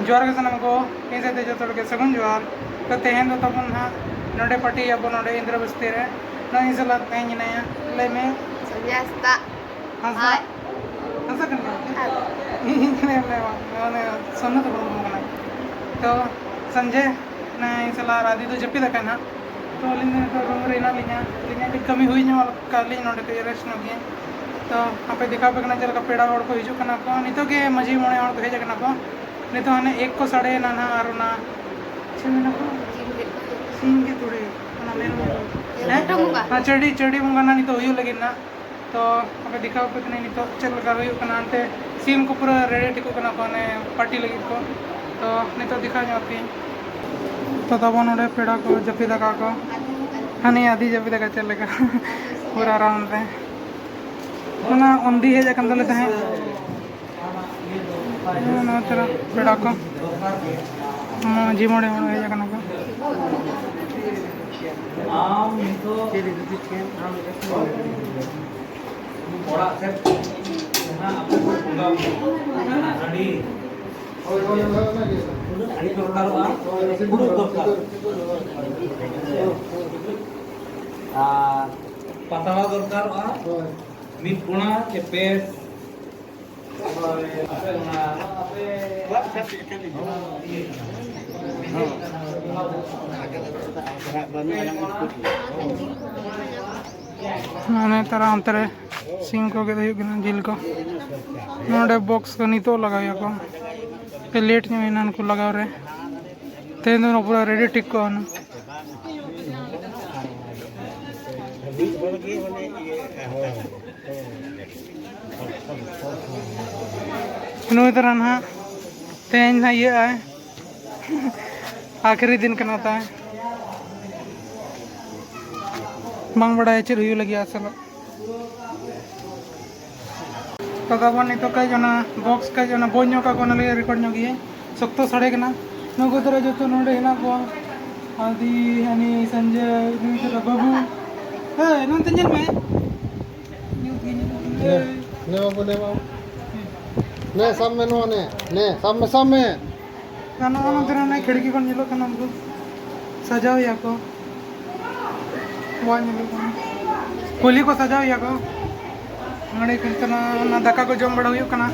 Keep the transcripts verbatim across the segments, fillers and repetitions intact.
ᱡᱚᱦᱟᱨ ᱜᱮ ᱥᱟᱱᱟᱢ ᱠᱚ, ᱤᱧ ᱥᱟᱶᱛᱮ ᱡᱚᱛᱚ ᱦᱚᱲ ᱜᱮ ᱥᱟᱹᱜᱩᱱ ᱡᱚᱦᱟᱨ᱾ ᱛᱚ ᱛᱮᱦᱮᱧ ᱫᱚ ᱛᱟᱵᱚᱱ ᱱᱟᱦᱟᱜ ᱱᱚᱰᱮ ᱯᱟᱨᱴᱤ ᱟᱵᱚ ᱱᱚᱰᱮ ᱤᱱᱫᱨᱚ ᱵᱚᱥᱛᱤ ᱨᱮ᱾ ᱱᱚᱜᱼᱚᱭ ᱤᱧ ᱥᱟᱞᱟᱜ ᱛᱮᱦᱮᱧ ᱢᱮᱱᱟᱭᱟ, ᱞᱟᱹᱭ ᱢᱮ᱾ ᱥᱚᱧᱡᱚᱭ ᱦᱟᱸᱥᱫᱟ᱾ ᱦᱟᱸᱥᱫᱟ? ᱦᱳᱭ᱾ ᱦᱟᱸᱥᱫᱟ ᱠᱟᱱ ᱜᱮᱭᱟᱢ? ᱦᱳᱭ᱾ ᱤᱧ ᱢᱮᱱᱟ ᱢᱟᱱᱮ ᱥᱚᱱᱱᱚ ᱫᱚ ᱵᱟᱹᱧ ᱠᱟᱱᱟ᱾ ᱛᱚ ᱥᱚᱧᱡᱚᱭ, ᱱᱚᱜᱼᱚᱭ ᱤᱧ ᱥᱟᱞᱟᱜ ᱟᱨ ᱟᱫᱤ ᱫᱚ ᱡᱟᱹᱯᱤᱫ ᱟᱠᱟᱱ ᱦᱟᱸᱜ᱾ ᱛᱚ ᱟᱹᱞᱤᱧ ᱫᱚ ᱱᱤᱛᱚᱜ ᱨᱩᱢ ᱨᱮ ᱦᱮᱱᱟᱜ ᱞᱤᱧᱟ, ᱟᱹᱞᱤᱧᱟᱜ ᱠᱟᱹᱴᱤᱡ ᱠᱟᱹᱢᱤ ᱦᱩᱭ ᱧᱚᱜ ᱠᱟᱜ ᱞᱤᱧ, ᱱᱚᱰᱮ ᱠᱟᱹᱡ ᱨᱮᱥᱴ ᱧᱚᱜ ᱜᱮᱭᱟ᱾ ᱛᱚ ᱟᱯᱮ ᱫᱮᱠᱷᱟᱣ ᱯᱮ ᱠᱟᱱᱟ ᱪᱮᱫ ᱞᱮᱠᱟ ᱯᱮᱲᱟ ᱦᱚᱲ ᱠᱚ ᱦᱤᱡᱩᱜ ᱠᱟᱱᱟ ᱠᱚ, ᱱᱤᱛᱚᱜ ᱜᱮ ᱢᱟᱹᱡᱷᱤ ᱢᱚᱬᱮ ᱦᱚᱲ ᱠᱚ ᱦᱮᱡ ᱟᱠᱟᱱᱟ ᱠᱚ᱾ ᱱᱤᱛᱚᱜ ᱦᱟᱱᱮ ᱮᱠ ᱠᱚ ᱥᱟᱰᱮᱭᱮᱱᱟ ᱱᱟᱦᱟᱜ, ᱟᱨ ᱚᱱᱟ ᱪᱮᱫ ᱢᱮᱱᱟ ᱠᱚ? ᱥᱤᱢ ᱜᱮ ᱛᱩᱲᱤ, ᱚᱱᱟ ᱢᱮᱱ ᱢᱮ᱾ ᱦᱮᱸ? ᱠᱩᱴᱟᱹᱢ ᱵᱚᱸᱜᱟ᱾ ᱦᱮᱸ, ᱪᱟᱹᱰᱤ, ᱪᱟᱹᱰᱤ ᱵᱚᱸᱜᱟ ᱱᱟᱦᱟᱜ ᱱᱤᱛᱚᱜ ᱦᱩᱭᱩᱜ ᱞᱟᱹᱜᱤᱫ ᱱᱟᱦᱟᱜ᱾ ᱛᱚ ᱟᱯᱮ ᱫᱮᱠᱷᱟᱣ ᱟᱯᱮ ᱠᱟᱹᱱᱟᱹᱧ ᱱᱤᱛᱚᱜ ᱪᱮᱫ ᱞᱮᱠᱟ ᱦᱩᱭᱩᱜ ᱠᱟᱱᱟ᱾ ᱚᱱᱛᱮ ᱥᱤᱢ ᱠᱚ ᱯᱩᱨᱟᱹ ᱨᱮᱰᱤ ᱴᱷᱤᱠᱚᱜ ᱠᱟᱱᱟ ᱠᱚ, ᱦᱟᱱᱮ ᱯᱟᱨᱴᱤ ᱞᱟᱹᱜᱤᱫ ᱠᱚ᱾ ᱛᱚ ᱱᱤᱛᱚᱜ ᱫᱮᱠᱷᱟᱣ ᱧᱚᱜ ᱟᱯᱮᱭᱟᱹᱧ᱾ ᱛᱚ ᱛᱟᱵᱚᱱ ᱱᱚᱰᱮ ᱯᱮᱲᱟ ᱠᱚ ᱡᱟᱹᱯᱤᱫ ᱟᱠᱟᱫ ᱠᱚ, ᱦᱟᱱᱮ ᱟᱹᱫᱤ ᱡᱟᱹᱯᱤᱫ ᱟᱠᱟᱫ ᱪᱮᱫ ᱞᱮᱠᱟ ᱯᱩᱨᱟᱹ ᱟᱨᱟᱢ ᱛᱮ᱾ ᱚᱱᱟ ᱚᱱᱫᱤ ᱦᱮᱡ ᱟᱠᱟᱱ ᱛᱟᱞᱮ ᱛᱟᱦᱮᱸᱫ᱾ ᱱᱚᱣᱟ ᱛᱚᱨᱟ ᱯᱮᱲᱟ ᱠᱚ, ᱢᱟᱹᱡᱷᱤ ᱢᱚᱬᱮ ᱦᱚᱲ ᱦᱮᱡ ᱟᱠᱟᱱᱟ ᱠᱚ᱾ ᱟᱢ ᱱᱤᱛᱚᱜ ᱚᱲᱟᱜ ᱥᱮᱫ ᱡᱟᱦᱟᱸ ᱟᱯᱮ ᱠᱚ ᱵᱚᱸᱜᱟ ᱵᱩᱨᱩ ᱦᱟᱺᱰᱤ, ᱦᱟᱺᱰᱤ ᱫᱚᱨᱠᱟᱨᱚᱜᱼᱟ, ᱯᱷᱩᱲᱩᱜ ᱫᱚᱨᱠᱟᱨ᱾ ᱟᱨ ᱯᱟᱛᱲᱟ ᱫᱚᱨᱠᱟᱨᱚᱜᱼᱟ, ᱢᱤᱫ ᱠᱚᱬᱟ ᱪᱮ ᱯᱮ᱾ ᱢᱟᱱᱮ ᱛᱟᱨᱟ ᱚᱱᱛᱮ ᱨᱮ ᱥᱤᱢ ᱠᱚ ᱜᱮᱫ ᱦᱩᱭᱩᱜ ᱠᱟᱱᱟ, ᱡᱤᱞ ᱠᱚ᱾ ᱱᱚᱰᱮ ᱵᱚᱠᱥ ᱠᱚ ᱱᱤᱛᱚᱜ ᱞᱟᱜᱟᱣ ᱦᱩᱭᱩᱜᱼᱟ ᱠᱚ, ᱞᱮᱴ ᱧᱚᱜ ᱮᱱᱟ ᱱᱩᱠᱩ ᱞᱟᱜᱟᱣ ᱨᱮ᱾ ᱛᱮᱦᱮᱧ ᱫᱚ ᱯᱩᱨᱟᱹ ᱨᱮᱰᱤ ᱴᱷᱤᱠ ᱠᱚᱜᱼᱟ ᱱᱟ᱾ ᱱᱩᱭ ᱫᱚ ᱱᱟᱦᱟᱜ ᱛᱮᱦᱮᱧ ᱱᱟᱦᱟᱜ ᱤᱭᱟᱹᱜ ᱟᱭ, ᱟᱠᱷᱨᱤ ᱫᱤᱱ ᱠᱟᱱᱟ ᱛᱟᱭ, ᱵᱟᱝ ᱵᱟᱲᱟᱭᱟ ᱪᱮᱫ ᱦᱩᱭᱩᱜ ᱞᱟᱹᱜᱤᱫ ᱟᱥᱚᱞ᱾ ᱛᱚ ᱛᱟᱵᱚᱱ ᱱᱤᱛᱚᱜ ᱠᱟᱹᱡ ᱚᱱᱟ ᱵᱚᱠᱥ ᱠᱟᱹᱡ ᱚᱱᱟ ᱵᱚᱡ ᱧᱚᱜ ᱠᱟᱜ ᱠᱚ, ᱚᱱᱟ ᱞᱟᱹᱜᱤᱫ ᱨᱮᱠᱚᱨᱰ ᱧᱚᱜ ᱜᱮᱭᱟᱹᱧ᱾ ᱥᱚᱠᱛᱚ ᱥᱟᱰᱮ ᱠᱟᱱᱟ᱾ ᱱᱩᱠᱩ ᱛᱟᱨᱟ ᱡᱚᱛᱚ ᱱᱚᱰᱮ ᱦᱮᱱᱟᱜ ᱠᱚᱣᱟ᱾ ᱟᱫᱤ, ᱦᱟᱹᱱᱤ, ᱥᱚᱧᱡᱚᱭ, ᱱᱩᱭ ᱛᱟᱨᱟ ᱵᱟᱹᱵᱩ᱾ ᱦᱮᱸ, ᱱᱚᱱᱛᱮ ᱧᱮᱞ ᱢᱮ᱾ ᱱᱮ, ᱱᱮ ᱵᱟᱹᱵᱩ, ᱱᱮ ᱵᱟᱹᱵᱩ᱾ ᱱᱮ, ᱥᱟᱵ ᱢᱮ ᱱᱚᱣᱟ, ᱱᱮ᱾ ᱱᱮ, ᱥᱟᱵ ᱢᱮ, ᱥᱟᱵ ᱢᱮ᱾ ᱟᱨ ᱱᱚᱜᱼᱚ ᱱᱚᱛᱮ ᱨᱮ ᱚᱱᱮ ᱠᱷᱤᱲᱠᱤ ᱠᱷᱚᱱ ᱧᱮᱞᱚᱜ ᱠᱟᱱᱟ, ᱩᱱᱠᱩ ᱥᱟᱡᱟᱣ ᱮᱭᱟ ᱠᱚ᱾ ᱵᱟᱝ ᱧᱮᱞᱚᱜ ᱠᱟᱱᱟ᱾ ᱠᱩᱞᱦᱤ ᱠᱚ ᱥᱟᱡᱟᱣ ᱮᱭᱟ ᱠᱚ᱾ ᱱᱚᱰᱮ ᱠᱤᱱᱛᱩ ᱚᱱᱟ, ᱚᱱᱟ ᱫᱟᱠᱟ ᱠᱚ ᱡᱚᱢ ᱵᱟᱲᱟ ᱦᱩᱭᱩᱜ ᱠᱟᱱᱟ᱾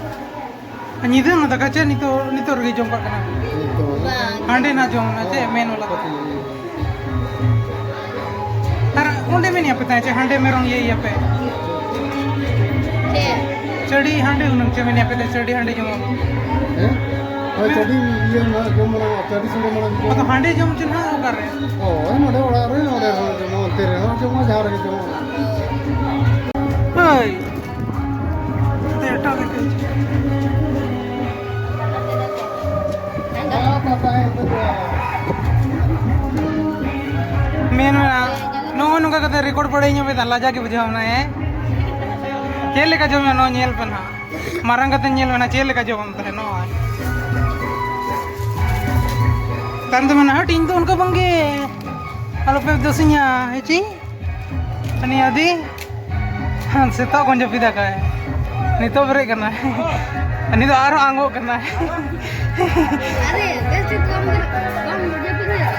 ᱧᱤᱫᱟᱹ ᱚᱱᱟ ᱫᱟᱠᱟ ᱪᱮᱫ ᱱᱤᱛᱚᱜ, ᱱᱤᱛᱚᱜ ᱨᱮᱜᱮ ᱡᱚᱢ ᱠᱟᱜ ᱠᱟᱱᱟ? ᱱᱤᱛᱚᱜ᱾ ᱦᱟᱸᱰᱮ ᱱᱟ ᱡᱚᱢ ᱱᱟ ᱪᱮᱫ ᱢᱮᱱ ᱵᱟᱞᱟ ᱠᱚ᱾ ᱟᱨ ᱚᱸᱰᱮ ᱢᱮᱱᱮᱜᱼᱟ ᱯᱮ ᱛᱟᱦᱮᱸ ᱪᱮᱫ ᱦᱟᱸᱰᱮ ᱢᱮᱨᱚᱢ ᱤᱭᱟᱹ ᱤᱭᱟᱹ ᱯᱮ? ᱪᱮᱫ? ᱪᱟᱹᱰᱤ ᱦᱟᱸᱰᱮ ᱦᱩᱱᱟᱹᱝ ᱪᱮᱫ ᱢᱮᱱᱮᱜᱼᱟ ᱯᱮ ᱛᱟᱦᱮᱸ ᱪᱟᱹᱰᱤ ᱦᱟᱸᱰᱮ ᱡᱚᱢᱟ? ᱦᱮᱸ? ᱦᱳᱭ, ᱪᱟᱹᱰᱤ ᱤᱭᱟᱹ ᱢᱟᱲᱟᱝ ᱡᱚᱢ ᱢᱟᱲᱟᱝ, ᱪᱟᱹᱰᱤ ᱥᱚᱸᱜᱮ ᱢᱟᱲᱟᱝ ᱡᱚᱢ᱾ ᱟᱫᱚ ᱦᱟᱸᱰᱮ ᱡᱚᱢ ᱪᱮᱫ ᱦᱟᱸᱜ ᱚᱠᱟᱨᱮ? ᱦᱳᱭ, ᱱᱚᱰᱮ ᱚᱲᱟᱜ ᱨᱮ, ᱱᱚᱰᱮ ᱨᱮᱦᱚᱸ ᱡᱚᱢᱟ, ᱚᱱᱛᱮ ᱨᱮᱦᱚᱸ ᱡᱚᱢᱟ, ᱡᱟᱦᱟᱸ ᱨᱮᱜᱮ ᱡᱚᱢᱟ᱾ ᱦᱳᱭ᱾ ᱮᱴᱟᱜ ᱞᱮᱠᱟ᱾ ᱢᱮᱱ ᱢᱮᱱᱟᱜ, ᱱᱚᱜᱼᱚ ᱱᱚᱝᱠᱟ ᱠᱟᱛᱮ record ᱵᱟᱲᱟᱭ ᱧᱟᱢ ᱮᱫᱟ, ᱞᱟᱡᱟ ᱜᱮ ᱵᱩᱡᱷᱟᱹᱣ ᱮᱱᱟ, ᱦᱮᱸ? ᱪᱮᱫ ᱞᱮᱠᱟ ᱡᱚᱢ ᱮᱱᱟ, ᱱᱚᱣᱟ ᱧᱮᱞ ᱯᱮ ᱱᱟᱦᱟᱜ᱾ ᱢᱟᱨᱟᱝ ᱠᱟᱛᱮ ᱧᱮᱞ ᱢᱮ ᱱᱟᱦᱟᱜ, ᱪᱮᱫ ᱞᱮᱠᱟ ᱡᱚᱢ ᱮᱱ ᱛᱟᱦᱮᱸ ᱱᱚᱜᱼᱚᱭ᱾ ᱛᱟᱭᱚᱢ ᱛᱮ ᱢᱮᱱᱟ, "ᱦᱟᱹᱴ, ᱤᱧ ᱫᱚ ᱚᱱᱠᱟ ᱵᱟᱝᱜᱮ, ᱟᱞᱚᱯᱮ ᱫᱳᱥᱤᱧᱟ", ᱦᱮᱸ ᱪᱤ? ᱩᱱᱤ ᱟᱹᱰᱤ ᱦᱮᱸ, ᱥᱮᱛᱟᱜ ᱠᱷᱚᱱ ᱡᱟᱹᱯᱤᱫ ᱟᱠᱟᱫ᱾ ᱱᱤᱛᱚᱜ ᱵᱮᱨᱮᱫ ᱠᱟᱱᱟᱭ᱾ ᱩᱱᱤ ᱫᱚ ᱟᱨᱦᱚᱸ ᱟᱸᱜᱚᱜ ᱠᱟᱱᱟᱭ᱾ ᱟᱨᱮ, ᱵᱮᱥ ᱴᱷᱤᱠ ᱵᱟᱢ ᱵᱮᱨᱮᱫ, ᱵᱟᱢ ᱡᱟᱹᱯᱤᱫ ᱞᱮᱫᱟ?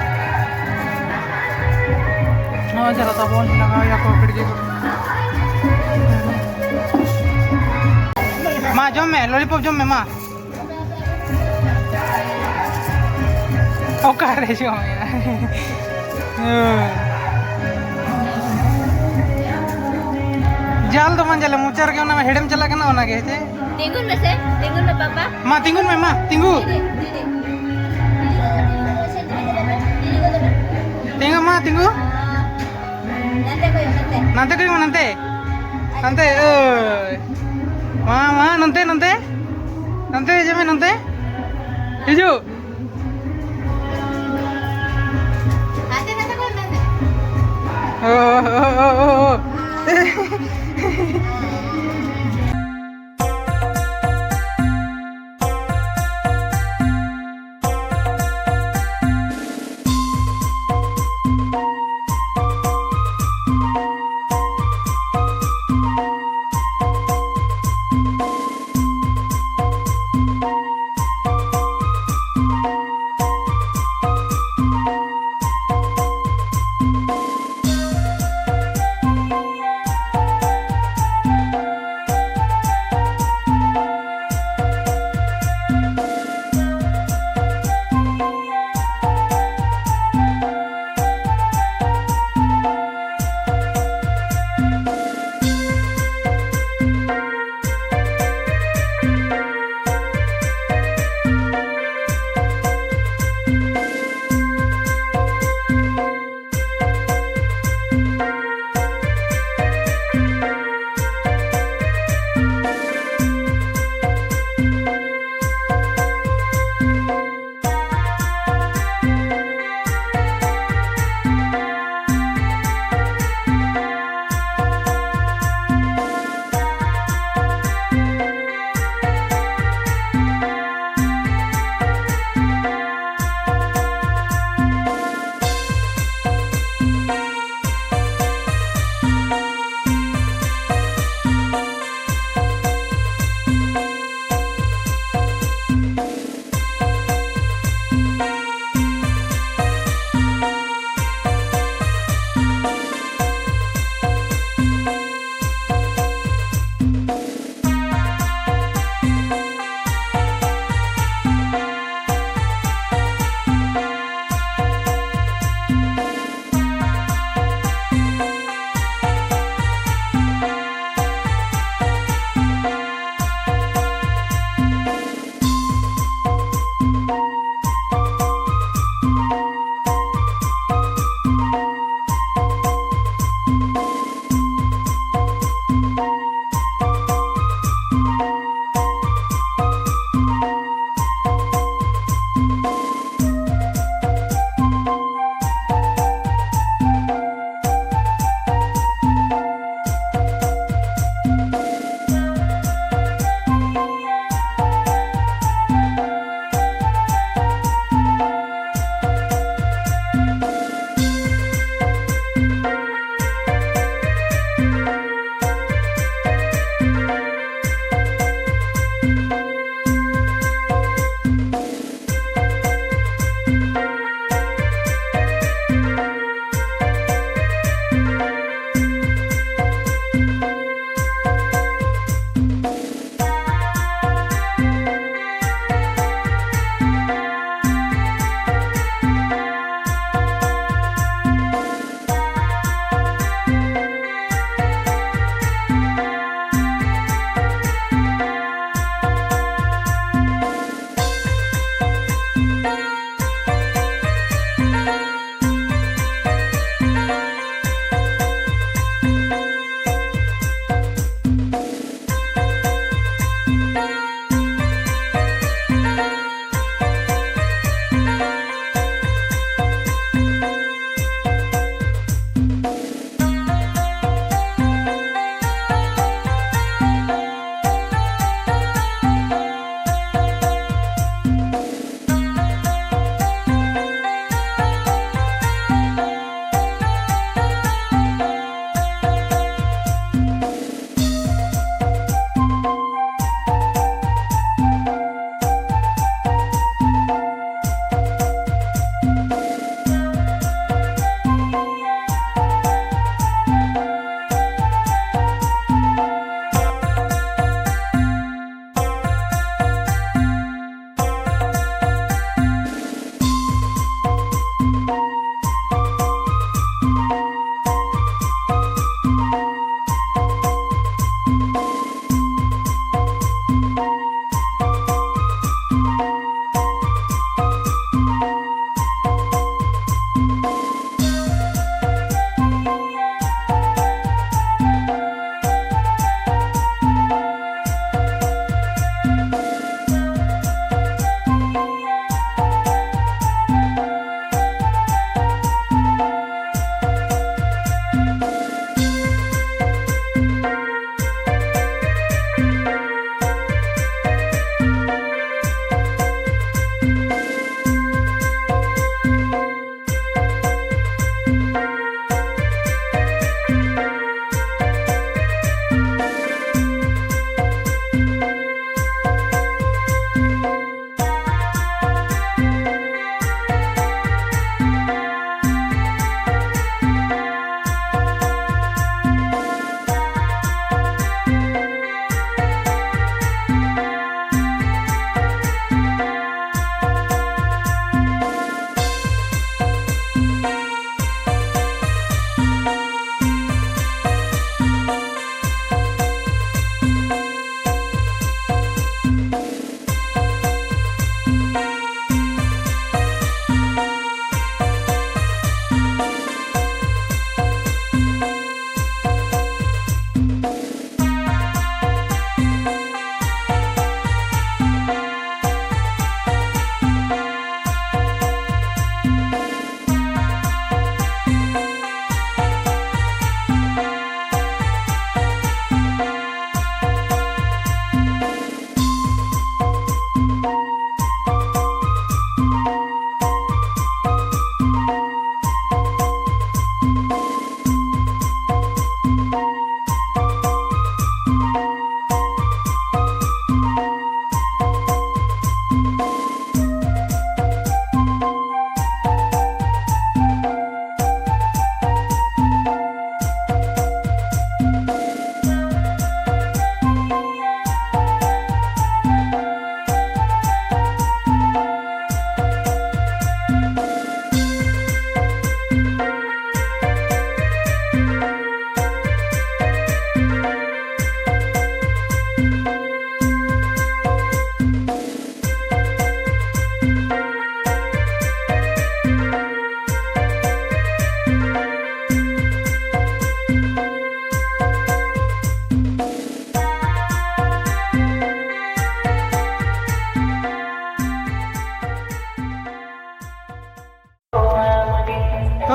ᱱᱚᱜᱼᱚᱭ ᱪᱟᱞᱟᱜ ᱛᱟᱵᱚᱱ, ᱞᱟᱜᱟᱣ ᱮᱭᱟ ᱠᱚ ᱠᱷᱤᱲᱠᱤ ᱠᱚ᱾ ᱢᱟ, ᱡᱚᱢ ᱢᱮ, lollipop ᱡᱚᱢ ᱢᱮ, ᱢᱟ᱾ ᱚᱠᱟᱨᱮ ᱡᱚᱢᱮᱜᱼᱟ? ᱦᱮᱸ᱾ ᱡᱟᱞ ᱫᱚ ᱵᱟᱝ ᱡᱟᱞᱮ, ᱢᱚᱪᱟ ᱨᱮᱜᱮ ᱚᱱᱟ ᱢᱟ ᱦᱮᱲᱮᱢ ᱪᱟᱞᱟᱜ ᱠᱟᱱᱟ, ᱚᱱᱟᱜᱮ, ᱦᱮᱸ ᱪᱮ? ᱛᱤᱸᱜᱩᱱ ᱢᱮᱥᱮ, ᱛᱤᱸᱜᱩᱱ ᱢᱮ ᱯᱟᱯᱟ᱾ ᱢᱟ, ᱛᱤᱸᱜᱩᱱ ᱢᱮ, ᱢᱟ, ᱛᱤᱸᱜᱩ᱾ ᱫᱤᱫᱤ, ᱫᱤᱫᱤ᱾ ᱛᱤᱸᱜᱩ, ᱢᱟ, ᱛᱤᱸᱜᱩ᱾ ᱱᱟᱱᱛᱮ ᱠᱚᱭᱚᱜ, ᱱᱟᱱᱛᱮ᱾ ᱱᱟᱱᱛᱮ ᱠᱚᱭᱚᱜ ᱢᱮ, ᱱᱟᱱᱛᱮ᱾ ᱱᱟᱱᱛᱮ, ᱳᱭ᱾ ᱢᱟ, ᱢᱟ, ᱱᱚᱱᱛᱮ, ᱱᱚᱱᱛᱮ᱾ ᱱᱚᱱᱛᱮ ᱦᱤᱡᱩᱜ ᱢᱮ, ᱱᱚᱱᱛᱮ᱾ ᱦᱤᱡᱩᱜ᱾ ᱦᱟᱱᱛᱮ, ᱱᱟᱱᱛᱮ ᱠᱚᱭᱚᱜ ᱢᱮ, ᱱᱟᱱᱛᱮ᱾ ᱳ, ᱳ, ᱳ, ᱳ, ᱳ᱾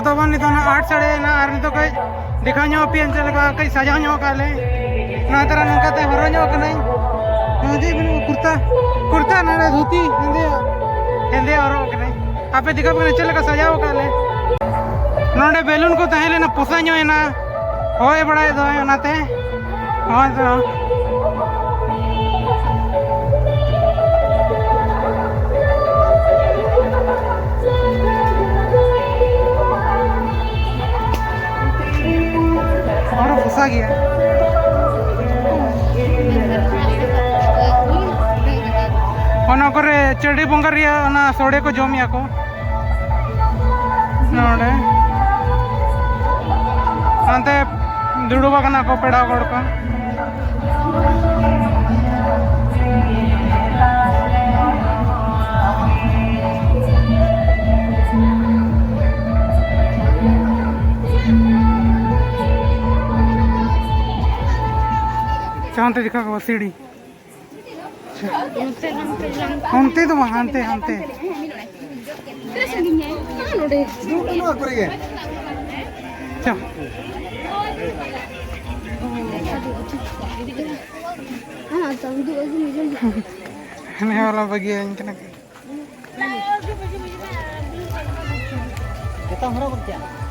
ᱛᱟᱵᱚᱱ ᱱᱤᱛᱚᱜ ᱱᱟᱜ ᱟᱴ ᱥᱟᱲᱮ ᱮᱱᱟ, ᱟᱨ ᱱᱤᱛᱚᱜ ᱠᱟᱹᱡ ᱫᱮᱠᱷᱟᱣ ᱧᱚᱜ ᱟᱯᱮᱭᱟᱹᱧ ᱪᱮᱫ ᱞᱮᱠᱟ ᱠᱟᱹᱡ ᱥᱟᱡᱟᱣ ᱧᱚᱜ ᱟᱠᱟᱫ ᱞᱮ᱾ ᱱᱚᱣᱟ ᱛᱟᱨᱟ ᱱᱚᱝᱠᱟ ᱛᱮ ᱦᱚᱨᱚᱜ ᱧᱚᱜ ᱠᱟᱹᱱᱟᱹᱧ᱾ ᱱᱚᱣᱟ ᱪᱮᱫ ᱵᱤᱱ ᱠᱩᱨᱛᱟ, ᱠᱩᱨᱛᱟ ᱱᱚᱰᱮ ᱫᱷᱩᱛᱤ ᱦᱮᱸᱫᱮ, ᱦᱮᱸᱫᱮ ᱦᱚᱨᱚᱜ ᱠᱟᱹᱱᱟᱹᱧ᱾ ᱟᱯᱮ ᱫᱮᱠᱷᱟᱣ ᱯᱮ ᱠᱟᱱᱟ ᱪᱮᱫ ᱞᱮᱠᱟ ᱥᱟᱡᱟᱣ ᱟᱠᱟᱫ ᱞᱮ᱾ ᱱᱚᱰᱮ ᱵᱮᱞᱩᱱ ᱠᱚ ᱛᱟᱦᱮᱸ ᱞᱮᱱᱟ, ᱯᱚᱥᱟ ᱧᱚᱜ ᱮᱱᱟ, ᱦᱚᱭ ᱵᱟᱲᱟᱭᱮᱫ ᱫᱚᱭ ᱚᱱᱟᱛᱮ᱾ ᱦᱳᱭ ᱛᱚ᱾ ᱦᱚᱲ ᱯᱚᱥᱟ ᱜᱮᱭᱟ᱾ ᱚᱱᱟ ᱠᱚᱨᱮ ᱪᱟᱹᱰᱤ ᱵᱚᱸᱜᱟ ᱨᱮᱭᱟᱜ ᱚᱱᱟ ᱥᱚᱲᱮ ᱠᱚ ᱡᱚᱢᱮᱜᱼᱟ ᱠᱚ᱾ ᱱᱚᱰᱮ ᱦᱟᱱᱛᱮ ᱫᱩᱲᱩᱵ ᱟᱠᱟᱱᱟ ᱠᱚ ᱯᱮᱲᱟ ᱦᱚᱲ ᱠᱚ᱾ ᱪᱚ ᱦᱟᱱᱛᱮ ᱫᱮᱠᱷᱟ ᱠᱚ ᱥᱤᱲᱤ᱾ ᱚᱱᱛᱮ ᱫᱚ ᱵᱟᱝ, ᱦᱟᱱᱛᱮ, ᱦᱟᱱᱛᱮ᱾ ᱪᱚ᱾ ᱦᱮᱸ, ᱵᱟᱞᱟ ᱵᱟᱹᱜᱤᱭᱟᱹᱧ ᱠᱟᱱᱟ᱾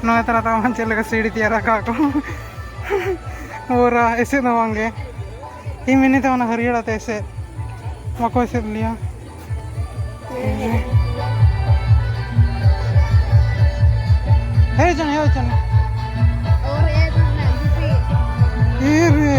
ᱱᱚᱣᱟ ᱛᱟᱞᱟ ᱛᱟᱢ ᱪᱮᱫ ᱞᱮᱠᱟ ᱥᱤᱲᱤ ᱛᱮᱭᱟᱨ ᱟᱠᱟᱫ ᱠᱚ᱾ ᱯᱩᱨᱟ ᱮᱥᱮᱫ ᱦᱚᱸ ᱵᱟᱝ ᱜᱮ᱾ ᱤᱧ ᱢᱮᱱᱮᱫ ᱛᱟᱦᱮᱸ ᱚᱱᱟ ᱦᱟᱹᱨᱭᱟᱹᱲ ᱟᱛᱮ ᱮᱥᱮᱫ, ᱵᱟᱠᱚ ᱮᱥᱮᱫ ᱞᱮᱭᱟ᱾ ᱦᱮᱡ ᱦᱚᱪᱚᱱ, ᱦᱮᱡ ᱦᱚᱪᱚᱱ᱾ ᱮ ᱨᱮ᱾